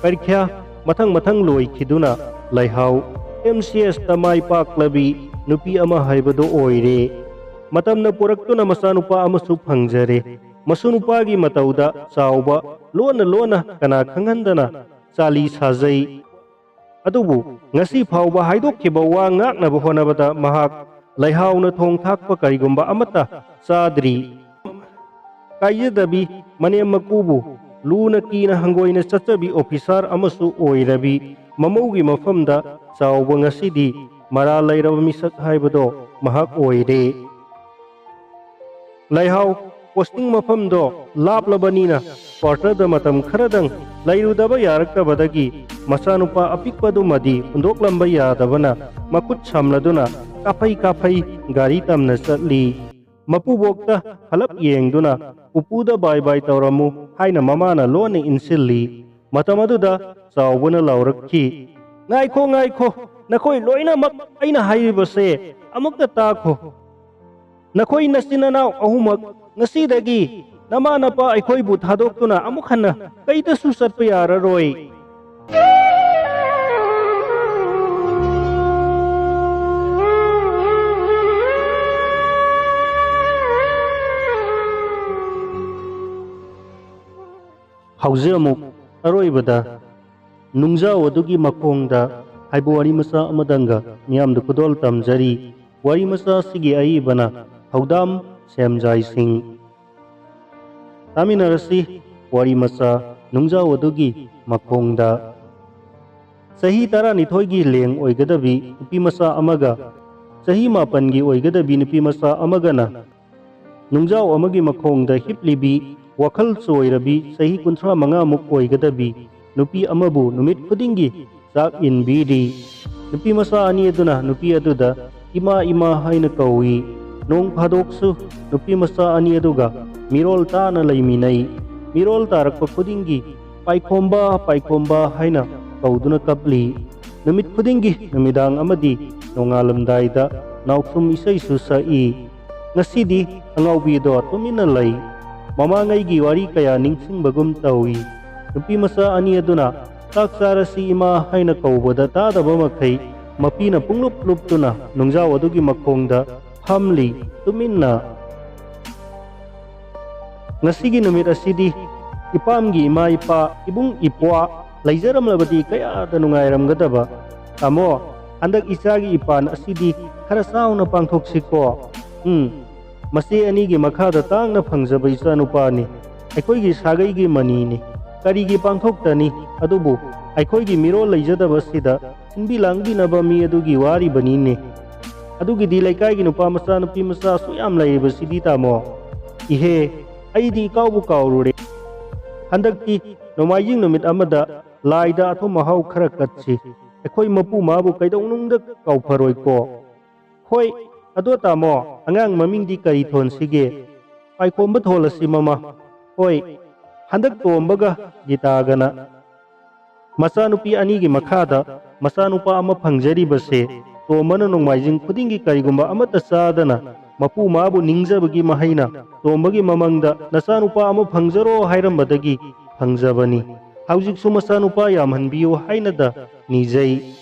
ꯄꯔꯤꯈ꯭ꯌꯥ ꯃꯊꯪ ꯃꯊꯪ ꯂꯣꯏꯈꯤꯗꯨꯅ ꯂꯩꯍꯥꯎ ꯑꯦꯝ ꯁꯤ ꯑꯦꯁꯇ ꯃꯥꯏ ꯄꯥꯛꯂꯕꯤ ꯅꯨꯄꯤ ꯑꯃ ꯍꯥꯏꯕꯗꯨ ꯑꯣꯏꯔꯦ꯫ ꯃꯇꯝꯅ ꯄꯨꯔꯛꯇꯨꯅ ꯃꯆꯥꯅꯨꯄꯥ ꯑꯃꯁꯨ ꯐꯪꯖꯔꯦ꯫ ꯃꯁꯨ ꯅꯨꯄꯥꯒꯤ ꯃꯇꯧꯗ ꯆꯥꯎꯕ ꯂꯣꯟꯅ ꯂꯣꯟꯅ ꯀꯅꯥ ꯈꯪꯍꯟꯗꯅ ꯆꯥꯂꯤ ꯁꯥꯖꯩ꯫ ꯑꯗꯨꯕꯨ ꯉꯁꯤ ꯐꯥꯎꯕ ꯍꯥꯏꯗꯣꯛꯈꯤꯕ ꯋꯥ ꯉꯥꯛꯅꯕ ꯍꯣꯠꯅꯕꯗ ꯃꯍꯥꯛ ꯂꯩꯍꯥꯎꯅ ꯊꯣꯡ ꯊꯥꯛꯄ ꯀꯔꯤꯒꯨꯝꯕ ꯑꯃꯠꯇ ꯆꯥꯗ꯭ꯔꯤ꯫ ꯀꯥꯏꯖꯗꯕꯤ ꯃꯅꯦꯝ ꯃꯀꯨꯕꯨ ꯂꯨꯅ ꯀꯤꯅ ꯍꯪꯒꯣꯏꯅ ꯆꯠꯆꯕꯤ ꯑꯣꯐꯤꯁꯥꯔ ꯑꯃꯁꯨ ꯑꯣꯏꯔꯕꯤ ꯃꯃꯧꯒꯤ ꯃꯐꯝꯗ ꯆꯥꯎꯕ ꯉꯁꯤꯗꯤ ꯃꯔꯥꯜ ꯂꯩꯔꯕ ꯃꯤꯁꯛ ꯍꯥꯏꯕꯗꯣ ꯃꯍꯥꯛ ꯑꯣꯏꯔꯦ꯫ ꯂꯩꯍꯥꯎ ꯄꯣꯁꯇꯤꯡ ꯃꯐꯝꯗꯣ ꯂꯥꯞꯂꯕꯅꯤꯅ ꯀ꯭ꯋꯥꯔꯇꯔꯗ ꯃꯇꯝ ꯈꯔꯗꯪ ꯂꯩꯔꯨꯗꯕ ꯌꯥꯔꯛꯇꯕꯗꯒꯤ ꯃꯆꯥꯅꯨꯄꯥ ꯑꯄꯤꯛꯄꯗꯨꯃꯗꯤ ꯍꯨꯟꯗꯣꯛꯂꯝꯕ ꯌꯥꯗꯕꯅ ꯃꯈꯨꯠ ꯁꯝꯂꯗꯨꯅ ꯀꯥꯐꯩ ꯀꯥꯐꯩ ꯒꯥꯔꯤ ꯇꯝꯅ ꯆꯠꯂꯤ꯫ ꯃꯄꯨꯕꯣꯛꯇ ꯍꯜꯂꯞ ꯌꯦꯡꯗꯨꯅ "ꯄꯨꯄꯨꯗ ꯕꯥꯏ ꯕꯥꯏ ꯇꯧꯔꯝꯃꯨ" ꯍꯥꯏꯅ ꯃꯃꯥꯅ ꯂꯣꯟꯅ ꯏꯟꯁꯤꯜꯂꯤ꯫ ꯃꯇꯝ ꯑꯗꯨꯗ ꯆꯥꯎꯕꯅ ꯂꯥꯎꯔꯛꯈꯤ, "ꯉꯥꯏꯈꯣ, ꯉꯥꯏꯈꯣ, ꯅꯈꯣꯏ ꯂꯣꯏꯅꯃꯛ ꯑꯩꯅ ꯍꯥꯏꯔꯤꯕꯁꯦ ꯑꯃꯨꯛꯇ ꯇꯥꯈꯣ꯫ ꯅꯈꯣꯏ ꯅꯆꯤꯟ ꯅꯅꯥꯎ ꯑꯍꯨꯝꯃꯛ ꯉꯁꯤꯗꯒꯤ ꯅꯃꯥ ꯅꯄꯥ ꯑꯩꯈꯣꯏꯕꯨ ꯊꯥꯗꯣꯛꯇꯨꯅ ꯑꯃꯨꯛ ꯍꯟꯅ ꯀꯩꯗꯁꯨ ꯆꯠꯄ ꯌꯥꯔꯔꯣꯏ"꯫ ꯍꯧꯖꯤꯛ ꯑꯃꯨꯛ ꯑꯔꯣꯏꯕꯗ ꯅꯨꯡꯖꯥꯎ ꯑꯗꯨꯒꯤ ꯃꯈꯣꯡꯗ ꯍꯥꯏꯕ ꯋꯥꯔꯤ ꯃꯆꯥ ꯑꯃꯗꯪꯒ ꯃꯤꯌꯥꯝꯗ ꯈꯨꯗꯣꯜ ꯇꯝꯖꯔꯤ꯫ ꯋꯥꯔꯤ ꯃꯆꯥ ꯑꯁꯤꯒꯤ ꯑꯏꯕꯅ ꯊꯧꯗꯥꯝ ꯁꯦꯝꯖꯥꯏꯁꯤꯡ꯫ ꯇꯥꯃꯤꯟꯅꯔꯁꯤ ꯋꯥꯔꯤ ꯃꯆꯥ ꯅꯨꯡꯖꯥꯎ ꯑꯗꯨꯒꯤ ꯃꯈꯣꯡꯗ꯫ ꯆꯍꯤ ꯇꯔꯥꯅꯤꯊꯣꯏꯒꯤ ꯂꯦꯡ ꯑꯣꯏꯒꯗꯕꯤ ꯅꯨꯄꯤ ꯃꯆꯥ ꯑꯃꯒ ꯆꯍꯤ ꯃꯥꯄꯟꯒꯤ ꯑꯣꯏꯒꯗꯕꯤ ꯅꯨꯄꯤ ꯃꯆꯥ ꯑꯃꯒꯅ ꯅꯨꯡꯖꯥꯎ ꯑꯃꯒꯤ ꯃꯈꯣꯡꯗ ꯍꯤꯞꯂꯤꯕꯤ, ꯋꯥꯈꯜ ꯆꯣꯏꯔꯕꯤ, ꯆꯍꯤ ꯀꯨꯟꯊ꯭ꯔꯥ ꯃꯉꯥꯃꯨꯛ ꯑꯣꯏꯒꯗꯕꯤ ꯅꯨꯄꯤ ꯑꯃꯕꯨ ꯅꯨꯃꯤꯠ ꯈꯨꯗꯤꯡꯒꯤ ꯆꯥꯛ ꯏꯟꯕꯤꯔꯤ꯫ ꯅꯨꯄꯤ ꯃꯆꯥ ꯑꯅꯤ ꯑꯗꯨꯅ ꯅꯨꯄꯤ ꯑꯗꯨꯗ "ꯏꯃꯥ, ꯏꯃꯥ" ꯍꯥꯏꯅ ꯀꯧꯏ꯫ ꯅꯣꯡ ꯐꯥꯗꯣꯛꯁꯨ ꯅꯨꯄꯤ ꯃꯆꯥ ꯑꯅꯤ ꯑꯗꯨꯒ ꯃꯤꯔꯣꯜ ꯇꯥꯅ ꯂꯩꯃꯤꯟꯅꯩ꯫ ꯃꯤꯔꯣꯜ ꯇꯥꯔꯛꯄ ꯈꯨꯗꯤꯡꯒꯤ "ꯄꯥꯏꯈꯣꯝꯕ, ꯄꯥꯏꯈꯣꯝꯕ" ꯍꯥꯏꯅ ꯀꯧꯗꯨꯅ ꯀꯞꯂꯤ꯫ ꯅꯨꯃꯤꯠ ꯈꯨꯗꯤꯡꯒꯤ ꯅꯨꯃꯤꯗꯥꯡ ꯑꯃꯗꯤ ꯅꯣꯡꯉꯥꯜꯂꯝꯗꯥꯏꯗ ꯅꯥꯎꯁꯨꯝ ꯏꯁꯩꯁꯨ ꯁꯛꯏ꯫ ꯉꯁꯤꯗꯤ ꯑꯉꯥꯎꯕꯤꯗꯣ ꯇꯨꯃꯤꯟꯅ ꯂꯩ꯫ ꯃꯃꯥꯡꯉꯩꯒꯤ ꯋꯥꯔꯤ ꯀꯌꯥ ꯅꯤꯡꯁꯤꯡꯕꯒꯨꯝ ꯇꯧꯏ꯫ ꯅꯨꯄꯤ ꯃꯆꯥ ꯑꯅꯤ ꯑꯗꯨꯅ "ꯆꯥꯛ ꯆꯥꯔꯁꯤ ꯏꯃꯥ" ꯍꯥꯏꯅ ꯀꯧꯕꯗ ꯇꯥꯗꯕ ꯃꯈꯩ ꯃꯄꯤꯅ ꯄꯨꯡꯂꯨꯞ ꯂꯨꯞꯇꯨꯅ ꯅꯨꯡꯖꯥꯎ ꯑꯗꯨꯒꯤ ꯃꯈꯣꯡꯗ ꯐꯝꯂꯤ ꯇꯨꯃꯤꯟꯅ꯫ ꯉꯁꯤꯒꯤ ꯅꯨꯃꯤꯠ ꯑꯁꯤꯗꯤ ꯏꯄꯥꯝꯒꯤ ꯏꯃꯥ ꯏꯄꯥ, ꯏꯕꯨꯡ ꯏꯄ꯭ꯋꯥ ꯂꯩꯖꯔꯝꯂꯕꯗꯤ ꯀꯌꯥꯗ ꯅꯨꯡꯉꯥꯏꯔꯝꯒꯗꯕ꯫ ꯇꯥꯃꯣ, ꯍꯟꯗꯛ ꯏꯆꯥꯒꯤ ꯏꯄꯥꯟ ꯑꯁꯤꯗꯤ ꯈꯔ ꯆꯥꯎꯅ ꯄꯥꯡꯊꯣꯛꯁꯤꯀꯣ꯫ ꯎꯝ, ꯃꯆꯦ ꯑꯅꯤꯒꯤ ꯃꯈꯥꯗ ꯇꯥꯡꯅ ꯐꯪꯖꯕ ꯏꯆꯥꯅꯨꯄꯥꯅꯤ꯫ ꯑꯩꯈꯣꯏꯒꯤ ꯁꯥꯒꯩꯒꯤ ꯃꯅꯤꯅꯤ꯫ ꯀꯔꯤꯒꯤ ꯄꯥꯡꯊꯣꯛꯇꯅꯤ? ꯑꯗꯨꯕꯨ ꯑꯩꯈꯣꯏꯒꯤ ꯃꯤꯔꯣꯜ ꯂꯩꯖꯗꯕꯁꯤꯗ ꯁꯤꯟꯕꯤ ꯂꯥꯡꯕꯤꯅꯕ ꯃꯤ ꯑꯗꯨꯒꯤ ꯋꯥꯔꯤꯕꯅꯤꯅꯦ꯫ ꯑꯗꯨꯒꯤꯗꯤ ꯂꯩꯀꯥꯏꯒꯤ ꯅꯨꯄꯥ ꯃꯆꯥ, ꯅꯨꯄꯤ ꯃꯆꯥ ꯑꯁꯨꯛ ꯌꯥꯝ ꯂꯩꯔꯤꯕꯁꯤꯗꯤ, ꯇꯥꯃꯣ꯫ ꯏꯍꯦ, ꯑꯩꯗꯤ ꯏꯀꯥꯎꯕꯨ ꯀꯥꯎꯔꯨꯔꯦ꯫ ꯍꯟꯗꯛꯇꯤ ꯅꯣꯡꯃꯥꯏꯖꯤꯡ ꯅꯨꯃꯤꯠ ꯑꯃꯗ ꯂꯥꯏꯗ ꯑꯊꯨꯝ ꯑꯍꯥꯎ ꯈꯔ ꯀꯠꯁꯤ꯫ ꯑꯩꯈꯣꯏ ꯃꯄꯨ ꯃꯥꯕꯨ ꯀꯩꯗꯧꯅꯨꯡꯗ ꯀꯥꯎꯐꯔꯣꯏꯀꯣ꯫ ꯍꯣꯏ, ꯑꯗꯣ ꯇꯥꯃꯣ, ꯑꯉꯥꯡ ꯃꯃꯤꯡꯗꯤ ꯀꯔꯤ ꯊꯣꯟꯁꯤꯒꯦ? ꯄꯥꯏꯈꯣꯝꯕ ꯊꯣꯜꯂꯁꯤ ꯃꯃꯥ꯫ ꯍꯣꯏ, ꯍꯟꯗꯛ ꯇꯣꯝꯕꯒ ꯒꯤꯇꯥꯒꯅ꯫ ꯃꯆꯥꯅꯨꯄꯤ ꯑꯅꯤꯒꯤ ꯃꯈꯥꯗ ꯃꯆꯥꯅꯨꯄꯥ ꯑꯃ ꯐꯪꯖꯔꯤꯕꯁꯦ, ꯇꯣꯝꯕꯅ ꯅꯣꯡꯃꯥꯏꯖꯤꯡ ꯈꯨꯗꯤꯡꯒꯤ ꯀꯔꯤꯒꯨꯝꯕ ꯑꯃꯠꯇ ꯆꯥꯗꯅ ꯃꯄꯨ ꯃꯥꯕꯨ ꯅꯤꯡꯖꯕꯒꯤ ꯃꯍꯩꯅ ꯇꯣꯝꯕꯒꯤ ꯃꯃꯪꯗ "ꯅꯆꯥꯅꯨꯄꯥ ꯑꯃ ꯐꯪꯖꯔꯣ" ꯍꯥꯏꯔꯝꯕꯗꯒꯤ ꯐꯪꯖꯕꯅꯤ꯫ ꯍꯧꯖꯤꯛꯁꯨ ꯃꯆꯥꯅꯨꯄꯥ ꯌꯥꯝꯍꯟꯕꯤꯌꯨ ꯍꯥꯏꯅꯗ ꯅꯤꯖꯩ꯫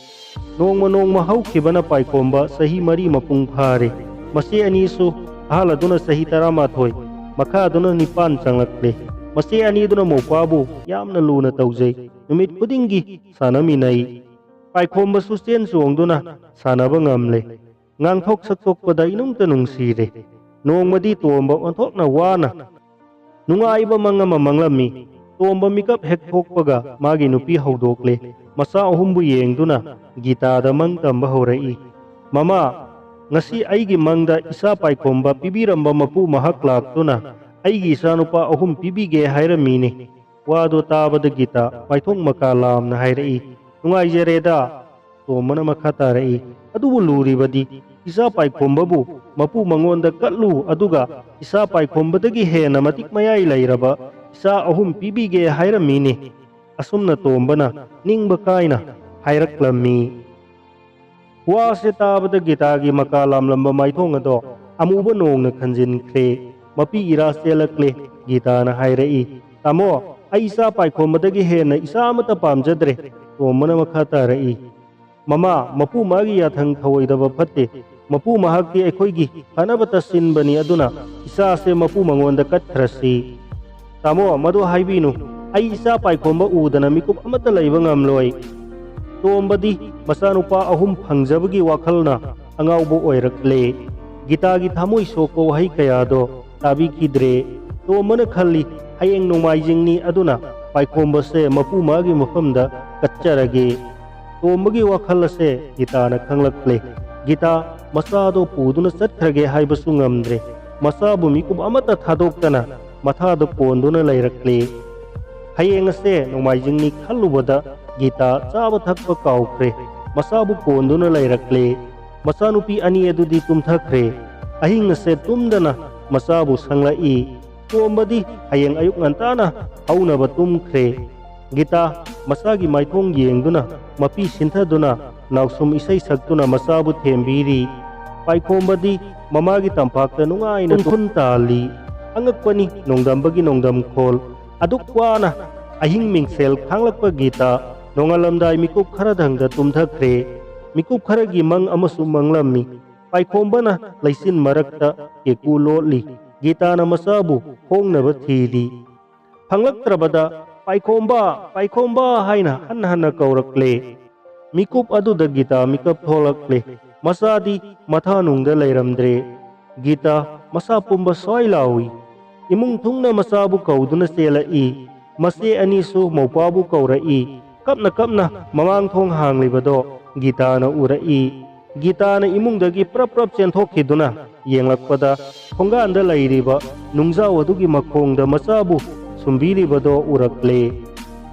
ꯅꯣꯡꯃ ꯅꯣꯡꯃ ꯍꯧꯈꯤꯕꯅ ꯄꯥꯏꯈꯣꯝꯕ ꯆꯍꯤ ꯃꯔꯤ ꯃꯄꯨꯡ ꯐꯥꯔꯦ꯫ ꯃꯆꯦ ꯑꯅꯤꯁꯨ, ꯑꯍꯜ ꯑꯗꯨꯅ ꯆꯍꯤ ꯇꯔꯥꯃꯥꯊꯣꯏ, ꯃꯈꯥ ꯑꯗꯨꯅ ꯅꯤꯄꯥꯟ ꯆꯪꯂꯛꯂꯦ꯫ ꯃꯆꯦ ꯑꯅꯤꯗꯨꯅ ꯃꯧꯄ꯭ꯋꯥꯕꯨ ꯌꯥꯝꯅ ꯂꯨꯅ ꯇꯧꯖꯩ꯫ ꯅꯨꯃꯤꯠ ꯈꯨꯗꯤꯡꯒꯤ ꯁꯥꯟꯅꯃꯤꯟꯅꯩ꯫ ꯄꯥꯏꯈꯣꯝꯕꯁꯨ ꯆꯦꯟ ꯆꯣꯡꯗꯨꯅ ꯁꯥꯟꯅꯕ ꯉꯝꯂꯦ꯫ ꯉꯥꯡꯊꯣꯛ ꯁꯛꯇꯣꯛꯄꯗ ꯏꯅꯨꯡꯇ ꯅꯨꯡꯁꯤꯔꯦ꯫ ꯅꯣꯡꯃꯗꯤ ꯇꯣꯝꯕ ꯑꯣꯟꯊꯣꯛꯅ ꯋꯥꯅ ꯅꯨꯡꯉꯥꯏꯕ ꯃꯪ ꯑꯃ ꯃꯪꯂꯝꯃꯤ꯫ ꯇꯣꯝꯕ ꯃꯤꯀꯞ ꯍꯦꯛ ꯊꯣꯛꯄꯒ ꯃꯥꯒꯤ ꯅꯨꯄꯤ ꯍꯧꯗꯣꯛꯂꯦ꯫ ꯃꯆꯥ ꯑꯍꯨꯝꯕꯨ ꯌꯦꯡꯗꯨꯅ ꯒꯤꯇꯥꯗ ꯃꯪ ꯇꯝꯕ ꯍꯧꯔꯛꯏ꯫ "ꯃꯃꯥ, ꯉꯁꯤ ꯑꯩꯒꯤ ꯃꯪꯗ ꯏꯆꯥ ꯄꯥꯏꯈꯣꯝꯕ ꯄꯤꯕꯤꯔꯝꯕ ꯃꯄꯨ ꯃꯍꯥꯛ ꯂꯥꯛꯇꯨꯅ ꯑꯩꯒꯤ ꯏꯆꯥꯅꯨꯄꯥ ꯑꯍꯨꯝ ꯄꯤꯕꯤꯒꯦ ꯍꯥꯏꯔꯝꯃꯤꯅꯦ꯫" ꯋꯥꯗꯨ ꯇꯥꯕꯗ ꯒꯤꯇꯥ ꯃꯥꯏꯊꯣꯡ ꯃꯀꯥ ꯂꯥꯝꯅ ꯍꯥꯏꯔꯛꯏ, "ꯅꯨꯡꯉꯥꯏꯖꯔꯦꯗ꯫" ꯇꯣꯝꯕꯅ ꯃꯈꯥ ꯇꯥꯔꯛꯏ, "ꯑꯗꯨꯕꯨ ꯂꯨꯔꯤꯕꯗꯤ ꯏꯆꯥ ꯄꯥꯏꯈꯣꯝꯕꯕꯨ ꯃꯄꯨ ꯃꯉꯣꯟꯗ ꯀꯠꯂꯨ, ꯑꯗꯨꯒ ꯏꯆꯥ ꯄꯥꯏꯈꯣꯝꯕꯗꯒꯤ ꯍꯦꯟꯅ ꯃꯇꯤꯛ ꯃꯌꯥꯏ ꯂꯩꯔꯕ ꯏꯆꯥ ꯑꯍꯨꯝ ꯄꯤꯕꯤꯒꯦ ꯍꯥꯏꯔꯝꯃꯤꯅꯦ꯫" ꯑꯁꯨꯝꯅ ꯇꯣꯝꯕꯅ ꯅꯤꯡꯕ ꯀꯥꯏꯅ ꯍꯥꯏꯔꯛꯂꯝꯃꯤ꯫ ꯋꯥꯁꯦ ꯇꯥꯕꯗ ꯒꯤꯇꯥꯒꯤ ꯃꯀꯥ ꯂꯥꯝꯂꯝꯕ ꯃꯥꯏꯊꯣꯡ ꯑꯗꯣ ꯑꯃꯨꯕ ꯅꯣꯡꯅ ꯈꯟꯖꯤꯟꯈ꯭ꯔꯦ꯫ ꯃꯄꯤ ꯏꯔꯥ ꯆꯦꯜꯂꯛꯂꯦ꯫ ꯒꯤꯇꯥꯅ ꯍꯥꯏꯔꯛꯏ, "ꯇꯥꯃꯣ, ꯑꯩ ꯏꯆꯥ ꯄꯥꯏꯈꯣꯝꯕꯗꯒꯤ ꯍꯦꯟꯅ ꯏꯆꯥ ꯑꯃꯠꯇ ꯄꯥꯝꯖꯗ꯭ꯔꯦ꯫" ꯇꯣꯝꯕꯅ ꯃꯈꯥ ꯇꯥꯔꯛꯏ, "ꯃꯃꯥ, ꯃꯄꯨ ꯃꯥꯒꯤ ꯌꯥꯊꯪ ꯊꯧꯑꯣꯏꯗꯕ ꯐꯠꯇꯦ꯫ ꯃꯄꯨ ꯃꯍꯥꯛꯇꯤ ꯑꯩꯈꯣꯏꯒꯤ ꯐꯅꯕꯇ ꯁꯤꯟꯕꯅꯤ, ꯑꯗꯨꯅ ꯏꯆꯥꯁꯦ ꯃꯄꯨ ꯃꯉꯣꯟꯗ ꯀꯠꯈ꯭ꯔꯁꯤ꯫" "ꯇꯥꯃꯣ, ꯃꯗꯨ ꯍꯥꯏꯕꯤꯅꯨ꯫ ꯑꯩ ꯏꯆꯥ ꯄꯥꯏꯈꯣꯝꯕ ꯎꯗꯅ ꯃꯤꯀꯨꯞ ꯑꯃꯠꯇ ꯂꯩꯕ ꯉꯝꯂꯣꯏ꯫" ꯇꯣꯝꯕꯗꯤ ꯃꯆꯥꯅꯨꯄꯥ ꯑꯍꯨꯝ ꯐꯪꯖꯕꯒꯤ ꯋꯥꯈꯜꯅ ꯑꯉꯥꯎꯕ ꯑꯣꯏꯔꯛꯂꯦ꯫ ꯒꯤꯇꯥꯒꯤ ꯊꯃꯣꯏ ꯁꯣꯛꯄ ꯋꯥꯍꯩ ꯀꯌꯥꯗꯣ ꯇꯥꯕꯤꯈꯤꯗ꯭ꯔꯦ꯫ ꯇꯣꯝꯕꯅ ꯈꯜꯂꯤ, "ꯍꯌꯦꯡ ꯅꯣꯡꯃꯥꯏꯖꯤꯡꯅꯤ, ꯑꯗꯨꯅ ꯄꯥꯏꯈꯣꯝꯕꯁꯦ ꯃꯄꯨ ꯃꯥꯒꯤ ꯃꯐꯝꯗ ꯀꯠꯆꯔꯒꯦ꯫" ꯇꯣꯝꯕꯒꯤ ꯋꯥꯈꯜ ꯑꯁꯦ ꯒꯤꯇꯥꯅ ꯈꯪꯂꯛꯂꯦ꯫ ꯒꯤꯇꯥ ꯃꯆꯥꯗꯣ ꯄꯨꯗꯨꯅ ꯆꯠꯈ꯭ꯔꯒꯦ ꯍꯥꯏꯕꯁꯨ ꯉꯝꯗ꯭ꯔꯦ꯫ ꯃꯆꯥꯕꯨ ꯃꯤꯀꯨꯞ ꯑꯃꯠꯇ ꯊꯥꯗꯣꯛꯇꯅ ꯃꯊꯥꯗ ꯀꯣꯟꯗꯨꯅ ꯂꯩꯔꯛꯂꯦ꯫ ꯍꯌꯦꯡ ꯑꯁꯦ ꯅꯣꯡꯃꯥꯏꯖꯤꯡꯅꯤ ꯈꯜꯂꯨꯕꯗ ꯒꯤꯇꯥ ꯆꯥꯕ ꯊꯛꯄ ꯀꯥꯎꯈ꯭ꯔꯦ꯫ ꯃꯆꯥꯕꯨ ꯀꯣꯟꯗꯨꯅ ꯂꯩꯔꯛꯂꯦ꯫ ꯃꯆꯥꯅꯨꯄꯤ ꯑꯅꯤ ꯑꯗꯨꯗꯤ ꯇꯨꯝꯊꯈ꯭ꯔꯦ꯫ ꯑꯍꯤꯡ ꯑꯁꯦ ꯇꯨꯝꯗꯅ ꯃꯆꯥꯕꯨ ꯁꯪꯂꯛꯏ꯫ ꯇꯣꯝꯕꯗꯤ ꯍꯌꯦꯡ ꯑꯌꯨꯛ ꯉꯟꯇꯥꯅ ꯍꯧꯅꯕ ꯇꯨꯝꯈ꯭ꯔꯦ꯫ ꯒꯤꯇꯥ ꯃꯆꯥꯒꯤ ꯃꯥꯏꯊꯣꯡ ꯌꯦꯡꯗꯨꯅ, ꯃꯄꯤ ꯁꯤꯟꯊꯗꯨꯅ, ꯅꯥꯎꯁꯨꯝ ꯏꯁꯩ ꯁꯛꯇꯨꯅ ꯃꯆꯥꯕꯨ ꯊꯦꯝꯕꯤꯔꯤ꯫ ꯄꯥꯏꯈꯣꯝꯕꯗꯤ ꯃꯃꯥꯒꯤ ꯇꯝꯄꯥꯛꯇ ꯅꯨꯡꯉꯥꯏꯅ ꯇꯨꯝꯈꯨꯟ ꯇꯥꯜꯂꯤ꯫ ꯑꯉꯛꯄꯅꯤ ꯅꯣꯡꯗꯝꯕꯒꯤ ꯅꯣꯡꯗꯝꯈꯣꯜ꯫ ꯑꯗꯨꯛ ꯋꯥꯅ ꯑꯍꯤꯡ ꯃꯤꯡꯁꯦꯜ ꯈꯥꯡꯂꯛꯄ ꯒꯤꯇꯥ ꯅꯣꯡꯉꯥꯜꯂꯝꯗꯥꯏ ꯃꯤꯀꯨꯞ ꯈꯔꯗꯪꯗ ꯇꯨꯝꯊꯈ꯭ꯔꯦ꯫ ꯃꯤꯀꯨꯞ ꯈꯔꯒꯤ ꯃꯪ ꯑꯃꯁꯨ ꯃꯪꯂꯝꯃꯤ꯫ ꯄꯥꯏꯈꯣꯝꯕꯅ ꯂꯩꯆꯤꯟ ꯃꯔꯛꯇ ꯀꯦꯀꯨ ꯂꯣꯠꯂꯤ꯫ ꯒꯤꯇꯥꯅ ꯃꯆꯥꯕꯨ ꯍꯣꯡꯅꯕ ꯊꯤꯔꯤ꯫ ꯐꯪꯂꯛꯇ꯭ꯔꯕꯗ, "ꯄꯥꯏꯈꯣꯝꯕ, ꯄꯥꯏꯈꯣꯝꯕ" ꯍꯥꯏꯅ ꯍꯟꯅ ꯍꯟꯅ ꯀꯧꯔꯛꯂꯦ꯫ ꯃꯤꯀꯨꯞ ꯑꯗꯨꯗ ꯒꯤꯇꯥ ꯃꯤꯀꯞ ꯊꯣꯛꯂꯛꯂꯦ꯫ ꯃꯆꯥꯗꯤ ꯃꯊꯥꯅꯨꯡꯗ ꯂꯩꯔꯝꯗ꯭ꯔꯦ꯫ ꯒꯤꯇꯥ ꯃꯁꯥ ꯄꯨꯝꯕ ꯁ꯭ꯋꯥꯏ ꯂꯥꯎꯏ꯫ ꯏꯃꯨꯡ ꯊꯨꯡꯅ ꯃꯆꯥꯕꯨ ꯀꯧꯗꯨꯅ ꯆꯦꯜꯂꯛꯏ꯫ ꯃꯆꯦ ꯑꯅꯤꯁꯨ ꯃꯧꯄ꯭ꯋꯥꯕꯨ ꯀꯧꯔꯛꯏ꯫ ꯀꯞꯅ ꯀꯞꯅ ꯃꯃꯥꯡ ꯊꯣꯡ ꯍꯥꯡꯂꯤꯕꯗꯣ ꯒꯤꯇꯥꯅ ꯎꯔꯛꯏ꯫ ꯒꯤꯇꯥꯅ ꯏꯃꯨꯡꯗꯒꯤ ꯄ꯭ꯔꯞ ꯄ꯭ꯔꯞ ꯆꯦꯟꯊꯣꯛꯈꯤꯗꯨꯅ ꯌꯦꯡꯂꯛꯄꯗ, ꯊꯣꯡꯒꯥꯟꯗ ꯂꯩꯔꯤꯕ ꯅꯨꯡꯖꯥꯎ ꯑꯗꯨꯒꯤ ꯃꯈꯣꯡꯗ ꯃꯆꯥꯕꯨ ꯁꯨꯝꯕꯤꯔꯤꯕꯗꯣ ꯎꯔꯛꯂꯦ꯫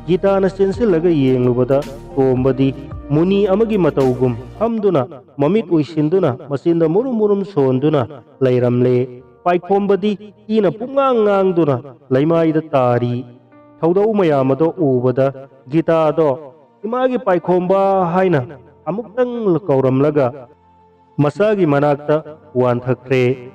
ꯒꯤꯇꯥꯅ ꯆꯦꯟꯁꯤꯜꯂꯒ ꯌꯦꯡꯂꯨꯕꯗ, ꯇꯣꯝꯕꯗꯤ ꯃꯨꯅꯤ ꯑꯃꯒꯤ ꯃꯇꯧꯒꯨꯝ ꯐꯝꯗꯨꯅ, ꯃꯃꯤꯠ ꯎꯏꯁꯤꯟꯗꯨꯅ, ꯃꯆꯤꯟꯗ ꯃꯨꯔꯨꯝ ꯃꯨꯔꯨꯝ ꯁꯣꯟꯗꯨꯅ ꯂꯩꯔꯝꯂꯦ꯫ ꯄꯥꯏꯈꯣꯝꯕꯗꯤ ꯏꯅ ꯄꯨꯡꯉꯥꯡ ꯉꯥꯡꯗꯨꯅ ꯂꯩꯃꯥꯏꯗ ꯇꯥꯔꯤ꯫ ꯊꯧꯗꯧ ꯃꯌꯥꯝ ꯑꯗꯣ ꯎꯕꯗ, ꯒꯤꯇꯥꯗꯣ "ꯏꯃꯥꯒꯤ ꯄꯥꯏꯈꯣꯝꯕ" ꯍꯥꯏꯅ ꯑꯃꯨꯛꯇꯪ ꯀꯧꯔꯝꯂꯒ, ꯃꯆꯥꯒꯤ ꯃꯅꯥꯛꯇ ꯋꯥꯟꯊꯈ꯭ꯔꯦ꯫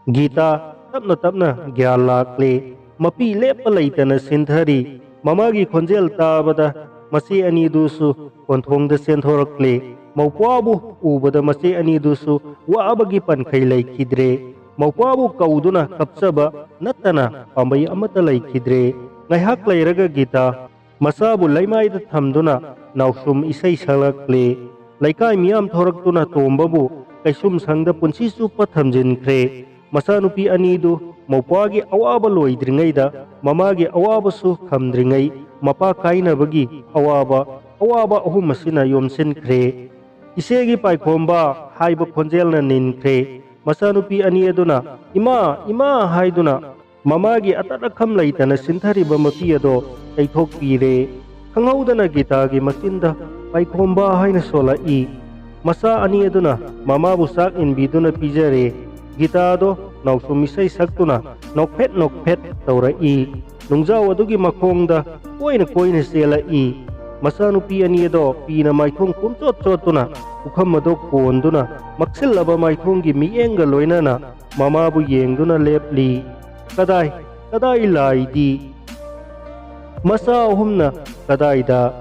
ꯒꯤꯇꯥ ꯇꯞꯅ ꯇꯞꯅ ꯒ꯭ꯌꯥꯟ ꯂꯥꯛꯂꯦ꯫ ꯃꯄꯤ ꯂꯦꯞꯄ ꯂꯩꯇꯅ ꯁꯤꯟꯊꯔꯤ꯫ ꯃꯃꯥꯒꯤ ꯈꯣꯟꯖꯦꯜ ꯇꯥꯕꯗ ꯃꯆꯦ ꯑꯅꯤꯗꯨꯁꯨ ꯀꯣꯟꯊꯣꯡꯗ ꯆꯦꯟꯊꯣꯔꯛꯂꯦ꯫ ꯃꯧꯄ꯭ꯋꯥꯕꯨ ꯎꯕꯗ ꯃꯆꯦ ꯑꯅꯤꯗꯨꯁꯨ ꯋꯥꯕꯒꯤ ꯄꯟꯈꯩ ꯂꯩꯈꯤꯗ꯭ꯔꯦ꯫ ꯃꯧꯄ꯭ꯋꯥꯕꯨ ꯀꯧꯗꯨꯅ ꯀꯞꯆꯕ ꯅꯠꯇꯅ ꯄꯥꯝꯕꯩ ꯑꯃꯠꯇ ꯂꯩꯈꯤꯗ꯭ꯔꯦ꯫ ꯉꯥꯏꯍꯥꯛ ꯂꯩꯔꯒ ꯒꯤꯇꯥ ꯃꯆꯥꯕꯨ ꯂꯩꯃꯥꯏꯗ ꯊꯝꯗꯨꯅ ꯅꯥꯎꯁꯨꯝ ꯏꯁꯩ ꯁꯛꯂꯛꯂꯦ꯫ ꯂꯩꯀꯥꯏ ꯃꯤꯌꯥꯝ ꯊꯣꯔꯛꯇꯨꯅ ꯇꯣꯝꯕꯕꯨ ꯀꯩꯁꯨꯝꯁꯪꯗ ꯄꯨꯟꯁꯤ ꯆꯨꯞꯄ ꯊꯝꯖꯤꯟꯈ꯭ꯔꯦ꯫ ꯃꯆꯥꯅꯨꯄꯤ ꯑꯅꯤꯗꯨ ꯃꯧꯄ꯭ꯋꯥꯒꯤ ꯑꯋꯥꯕ ꯂꯣꯏꯗ꯭ꯔꯤꯉꯩꯗ ꯃꯃꯥꯒꯤ ꯑꯋꯥꯕꯁꯨ ꯈꯝꯗ꯭ꯔꯤꯉꯩ ꯃꯄꯥ ꯀꯥꯏꯅꯕꯒꯤ ꯑꯋꯥꯕ, ꯑꯋꯥꯕ ꯑꯍꯨꯝ ꯑꯁꯤꯅ ꯌꯣꯝꯁꯤꯟꯈ꯭ꯔꯦ꯫ "ꯏꯆꯦꯒꯤ ꯄꯥꯏꯈꯣꯝꯕ" ꯍꯥꯏꯕ ꯈꯣꯟꯖꯦꯜꯅ ꯅꯤꯟꯈ꯭ꯔꯦ꯫ ꯃꯆꯥꯅꯨꯄꯤ ꯑꯅꯤ ꯑꯗꯨꯅ "ꯏꯃꯥ, ꯏꯃꯥ" ꯍꯥꯏꯗꯨꯅ ꯃꯃꯥꯒꯤ ꯑꯇꯠ ꯑꯈꯝ ꯂꯩꯇꯅ ꯁꯤꯟꯊꯔꯤꯕ ꯃꯄꯤ ꯑꯗꯣ ꯇꯩꯊꯣꯛꯄꯤꯔꯦ꯫ ꯈꯪꯍꯧꯗꯅ ꯒꯤꯇꯥꯒꯤ ꯃꯆꯤꯟꯗ "ꯄꯥꯏꯈꯣꯝꯕ" ꯍꯥꯏꯅ ꯁꯣꯜꯂꯛꯏ꯫ ꯃꯆꯥ ꯑꯅꯤ ꯑꯗꯨꯅ ꯃꯃꯥꯕꯨ ꯆꯥꯛ ꯏꯟꯕꯤꯗꯨꯅ ꯄꯤꯖꯔꯦ꯫ ꯒꯤꯇꯥꯗꯣ ꯅꯥꯎꯁꯨꯝ ꯏꯁꯩ ꯁꯛꯇꯨꯅ ꯅꯣꯛꯐꯦꯠ ꯅꯣꯛꯐꯦꯠ ꯇꯧꯔꯛꯏ꯫ ꯅꯨꯡꯖꯥꯎ ꯑꯗꯨꯒꯤ ꯃꯈꯣꯡꯗ ꯀꯣꯏꯅ ꯀꯣꯏꯅ ꯆꯦꯜꯂꯛꯏ꯫ ꯃꯆꯥꯅꯨꯄꯤ ꯑꯅꯤ ꯑꯗꯣ ꯄꯤꯅ ꯃꯥꯏꯊꯣꯡ ꯄꯨꯝꯆꯣꯠ ꯆꯣꯠꯇꯨꯅ ꯄꯨꯈꯝ ꯑꯗꯣ ꯀꯣꯟꯗꯨꯅ ꯃꯛꯁꯤꯜꯂꯕ ꯃꯥꯏꯊꯣꯡꯒꯤ ꯃꯤꯠꯌꯦꯡꯒ ꯂꯣꯏꯅꯅ ꯃꯃꯥꯕꯨ ꯌꯦꯡꯗꯨꯅ ꯂꯦꯞꯂꯤ꯫ "ꯀꯗꯥꯏ, ꯀꯗꯥꯏ ꯂꯥꯏꯗꯤ? ꯃꯆꯥ ꯑꯍꯨꯝꯅ ꯀꯗꯥꯏꯗ?"